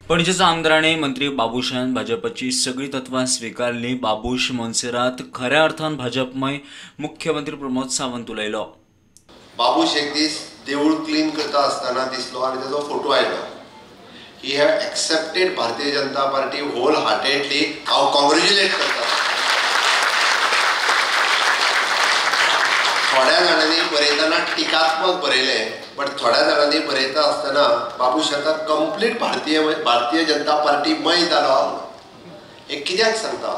पणजेचो आमदार आनी मंत्री बाबूशान भाजपाची सगळीं तत्वां स्विकारली. बाबूश मोन्सेरात खऱ्या अर्थान भाजपमय, मुख्यमंत्री प्रमोद सावंत उलयलो. बाबूश एक दीस देवूळ क्लीन करता आसतना दिसलो आनी ताजो फोटो आयलो. He have accepted Bharatiya Janata Party whole heartedly. हांव कॉंग्रेच्युलेट करता. थोड्या जाणांनी बरयतना टिकात्मक बरयलें, बट थोड्या जाणांनी बरयता आसतना बाबूश आतां कंप्लीट भारतीय जनता पार्टीमय जालो. हें कित्याक सांगता,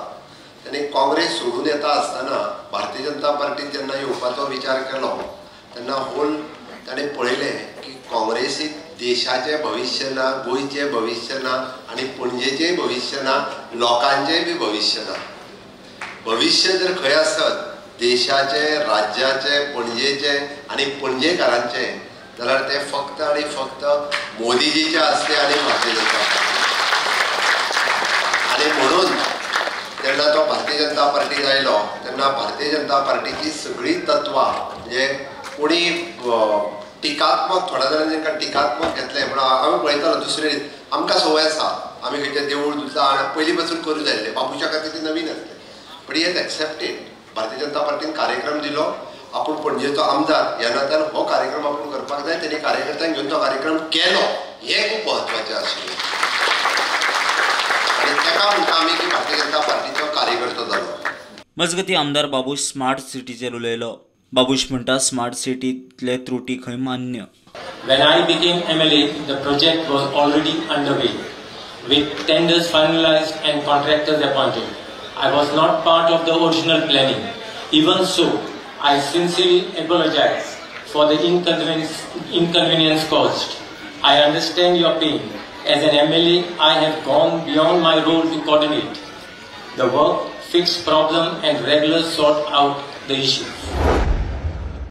ताणें काँग्रेस सोडून येता आसतना भारतीय जनता पार्टीन जेन्ना येवपाचो विचार केलो तेन्ना होल ताणें पळयलें की काँग्रेसीक देशाचें भविश्य ना, गोंयचें भविश्य ना आनी पणजेचेंय भविश्य ना, लोकांचेंय बी भविश्य ना. भविश्य जर खंय आसत देशाचें, राज्याचें, पणजेचें आनी पणजेकारांचें जाल्यार तें फक्त आनी फक्त मोदीजीचें आसलें आनी भारतीय जनता पार्टी. आनी म्हणून जेन्ना तो भारतीय जनता पार्टीत आयलो तेन्ना भारतीय जनता पार्टीची सगळीं तत्वां म्हणजे कोणी टिकात्मक, थोड्या जाणांनी तांकां टिकात्मक घेतलें म्हणून आमी पळयतालो. दुसरे आमकां संवय आसा, आमी खंयचें देवूळ दुसरा पयलीं पासून करूं जाय आसलें, बाबूशा खातीर तें नवीन आसलें, but he has accepted. Bharatiya Janata पार्टीन कार्यक्रम दिलो, आपूण पणजेचो आमदार ह्या नात्यान हो कार्यक्रम आपूण करपाक जाय, तेणी कार्यकर्त्यांक घेवन तो कार्यक्रम केलो, हें खूब म्हत्वाचें आशिल्लें. आनी ताका म्हणटा आमी की भारतीय जनता पार्टीचो कार्यकर्तो जालो. मजगतीं आमदार बाबूश स्मार्ट सिटीचेर उलयलो. बाबूश म्हणटा स्मार्ट सिटींतले त्रुटी खंय मान्य. When I became MLA, the project was already underway, with tenders finalized and contractors appointed. I was not part of the original planning. Even so, I sincerely apologize for the inconvenience caused. I understand your pain. As an MLA, I have gone beyond my role to coordinate the work, fix problem and regularly sort out the issues.